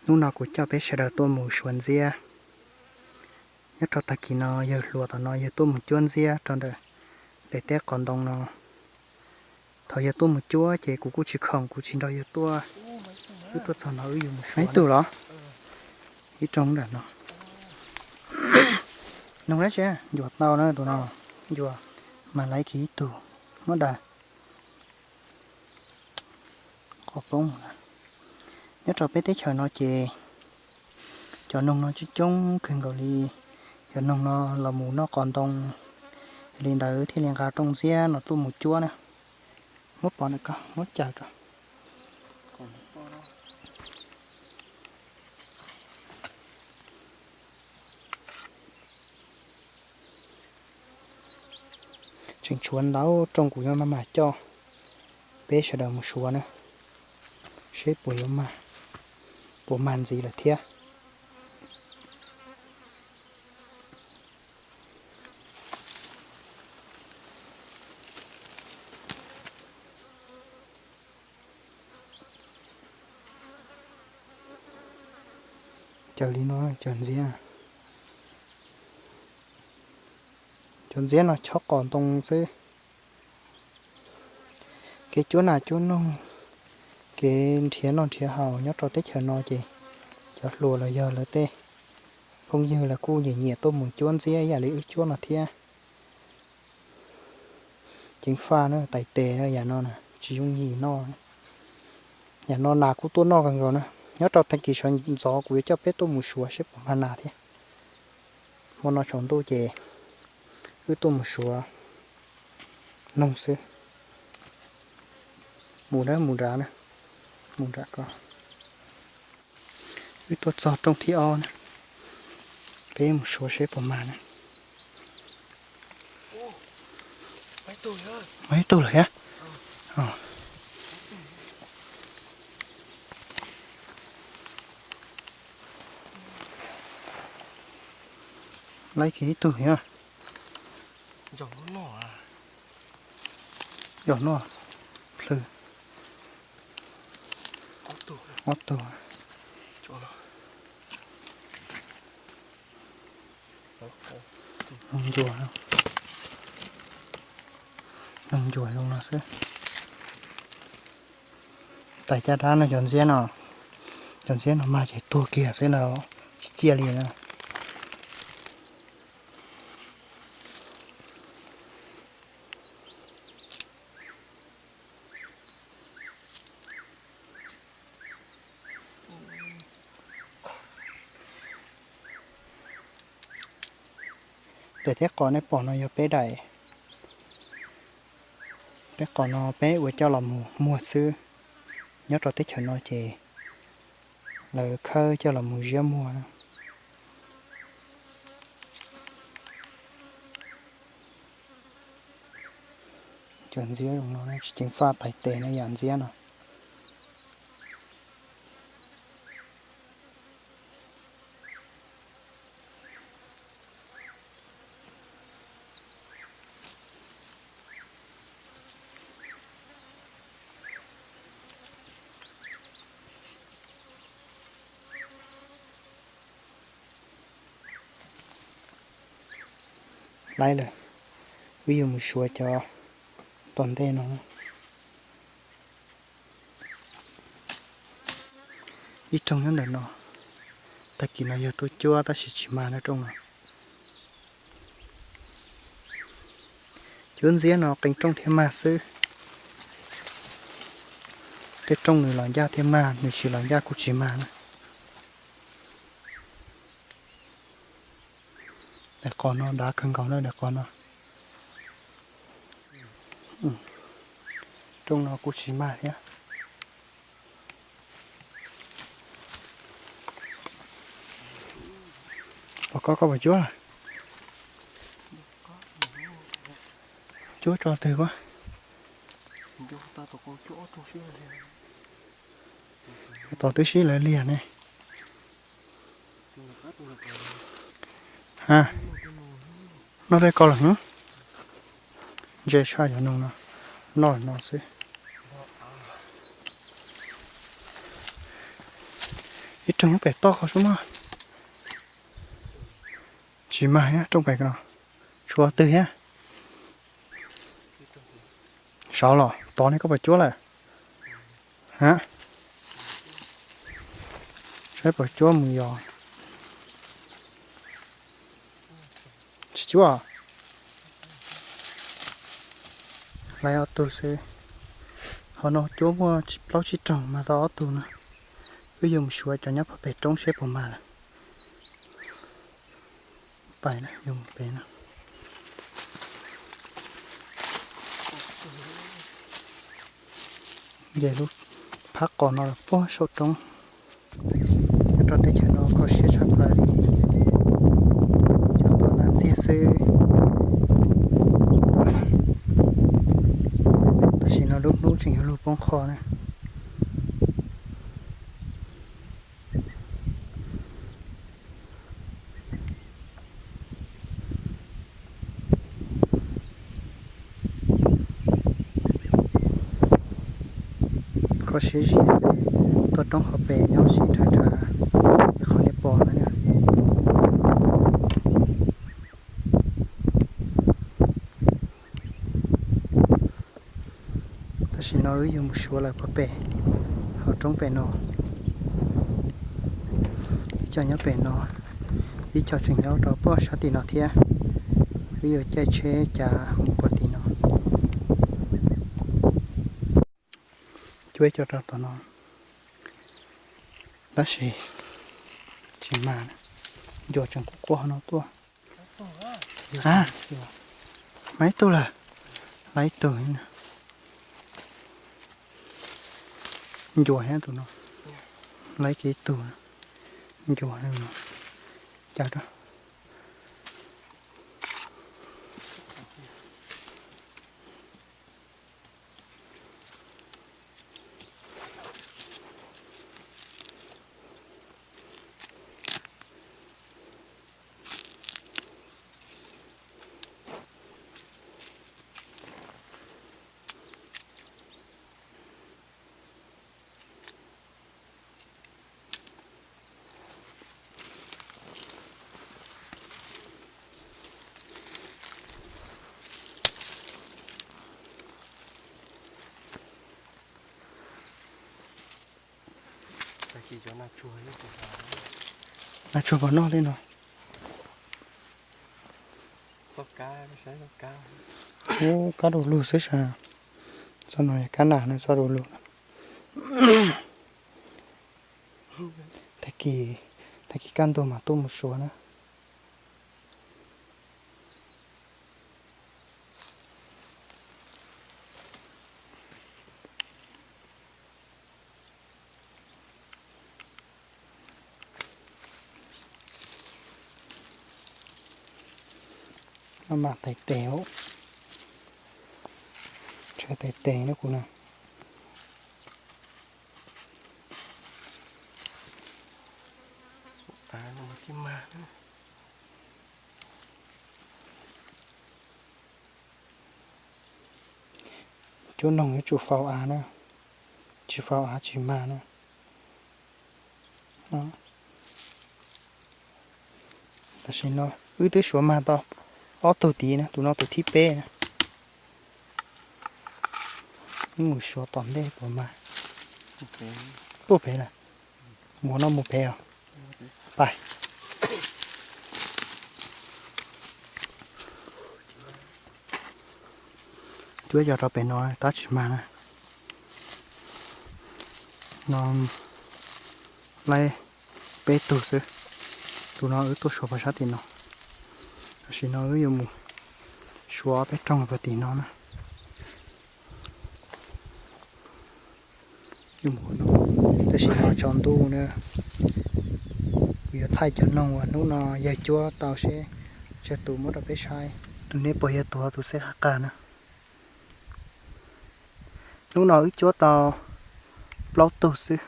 Hnub no kuv coj peb sawv daws tuaj mus suav ntxiab. Nyob rau tag kis no yawg hluas tom no yawg tuaj mus cuab ntxiab rau ntawm daim teb qos ntoo no. Thaum yawg tuaj mus cuab ces kuv kuj tsis khoom, kuv tsis nrog yawg tuaj. Wb tuaj txog no wb yuav mus suav ib tug los, ib rooj nram no. Noog dab tsi? Ncuav tau na tus no, ncuav mas laiv kiag ib tug, muab daws. Qos poob. Nyob rau peb teb chaws no ces cov noog no coob coob kawg nkaus li. Cov noog no los mus noj qos ntoo, yog li ntawd thiaj li nqa rooj ntxiab no tuaj mus cuab na. Muab pov ntawm ko, muab caws rau. Tseem tshuav ntau rooj, kuv yuav maj mam coj peb sawv daws mus suav na, seb puas yuav mag, puas mag ntxiv lawm thiab. Caws li no, caws ntxiab. Cov ntxiab no chob qos ntoo xwb. Kev cuab nas cuab noog, kev nrhiav noj nrhiav haus nyob rau teb chaws no ces cov hluas los yog lawv tej phooj ywg lawv kuj nyiam nyiam tuaj mus cuab ntxiab ib yam li wb cuab no thiab. Ceev faj na, tais tes na, yam no na tsis yooj yim noj. Yam no nas kuj tuaj noj kawg nkaus na. Nyob rau tag kis sawv ntxov kuv yuav coj peb tuaj mus suav seb puas mag nas thiab. Hmo no tsaus ntuj ces wb tuaj mus suav noog xwb. Mus na, mus nrad na, mus nrad ko. Wb tuaj txog rooj thib ob na, peb mus suav seb puas mag na. Mag ib tug lawm thiab. Laiv kiag ib tug thiab. Yog no plhws ob tug. Noog ncuav, noog ncuav zoo no xwb. Tais caj dab no cov ntxiab no, cov ntxiab no mag ces tuag kiag xwb na, tsis ciaj li na. Daim teb qos nej pom no yog peb daim teb qos no peb ua coj los mus muag xwb. Nyob rau teb chaws no ces lawv khawb coj los mus ziab muag na. Cov ntxiab no tsis ceev faj tais tes no yam ntxiab no. Laiv lawm, wb yuav mus suav cov tom ntej no. Ib rooj nyob ntawm no, tag kis no yog tuaj cuab tab sis tsis mag na rooj no. Cuab ntxiab no qee rooj thiaj mag xwb. Tej rooj nws los ncaj thiaj mag, nws tsis los ncaj kuj tsis mag na. Daim qos no dav kawg nkaus na, daim qos no. Rooj no kuj tsis mag thiab. Pom koj, koj puas cuab? Cuab tso twg a? Tos twb sib lawv liag ne. Ha, noj tej ko los ntse tshaj cov noog no, noj no xwb. Ib rooj nyob pem toj qhov xwb mas. Tsis mag thiab rooj pem no. Tshuav twg thiab? Saud los tod ne, koj puas cuab lawm? Ha? Saib puas cuab mus yos. Tsis cuab. Laiv ob tug xwb. Hauv no cuab muaj plaub tsib rooj mas tau ob tug no. Wb yuav mus suav cov nyob pem roob seb puas mag lawm. Pais na, yuav mus pem na. Ces lub phab qos no los puag saum roob. Nyob rau teb chaws no kho siab tshaj plaws li, cov tuaj nag ntxiag xwb. Tam sim no lub hnub tseem yuav luag poob qho na. Kho siab zim xwb, tuaj roob hauv pes nyob siab dhawv dhawv li qhov nej pom no na. Tam sim no wb yuav mus suav lawm puag pem hauv roob pem no. Ib co nyob pem no, ib co tseem nyob rau puag sab tim no thiab. Wb yuav caij tsheb cav mus puag tim no. Cuab ib co rau tom no, tab sis tsis mag, ncuav tseem quaj quaj no tuaj. Mag ib tug lawm, laiv ib tug. Ncuav thiab tus no, laiv kiag ib tug, ncuav no, cav rau. Nag tsuag puas noj li no? Ub, kab du lug xwb sas. Txoj no yog kab nas na, txoj du lug. Tag kis, tag kis kaj ntug mas tuaj mus suav na. Maj mam tais tes, tshav tais tes na kuv na. Cuab noog yuav tsum faus av na, tsis faus av tsis mag na. Tam sim no wb twb suav mag tau ob tug tid na, tus no tus thib peb na. Wb mus suav tom ntej puas mag. Tuaj pem lawm, mus no mus pem os. Pais. Cuab yos rau pem no tab tsis mag na. No laib peb tug xwb. Tus no wb tuaj suav pem sab tim no. Tam sim no wb yuav mus suav peb rooj pem tim no na. Tab sis no tsaus ntuj na, kuv yuav thaij cov noog uas hnub no yawg cuab tau seb tsawg tus muab rau peb saib. Tus nej pom yog tus, tus txeb qab qas na. Hnub no wb cuab tau plaub tug xwb.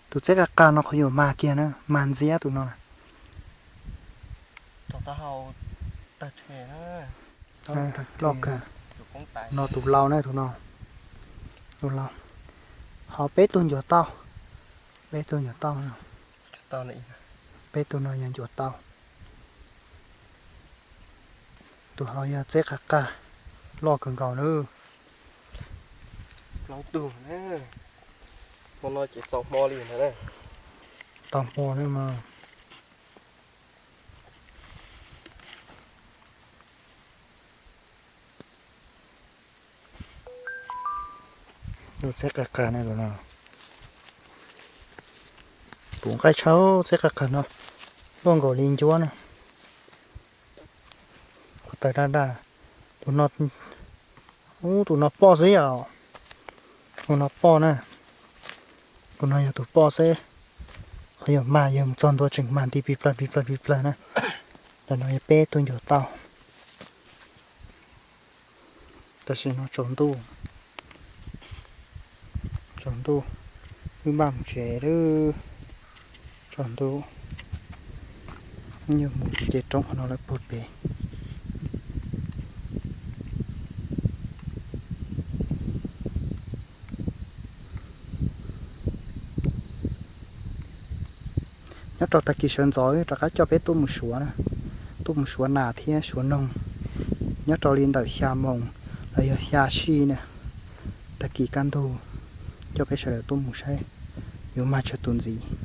Tus txeb qab qas no qhov yuav mag kiag na, mag ntxiab tus no na. Loj kawg. No tus lau na, tus no. Tus lau. Ho peb tug ncuav tauj. Peb tug ncuav tauj no. Peb tug no yog ncuav tau. Tus hauv yog txeb qas qas, loj kawg nkaus nawb. Plaub tug na, hmo no ces txaus hmo li ntag. Tau hmo na mas. Lub txeb qas qas na, tus no puv nqaij tshaj. Txeb qas qas no loj nkaus li ncuab na. Qhov taws daj daj. Tus no, ub, tus no poj xwb yom. Tus no poj na. Tus no yog tus poj xwb. Qhov yog mag, yog mus txog ntua tseem mag nti plig plawg plig plawg plig plawg na. Ntawm no yog peb tug ncuav tau. Tam sim no tsaus ntuj, tsaus ntuj, wb npaj mus tsev lawm. Tsaus ntuj, yog mus ces roob qhov no lawm puag pem. Nyob rau tag kis sawv ntxov rov qab coj peb tuaj mus suav na, tuaj mus suav nas thiab suav noog. Nyob rau li ntawm xya moos los yog xya sij na, tag kis kaj ntug coj peb sawv daws tuaj mus saib yuav mag tsawg tus ntxiv.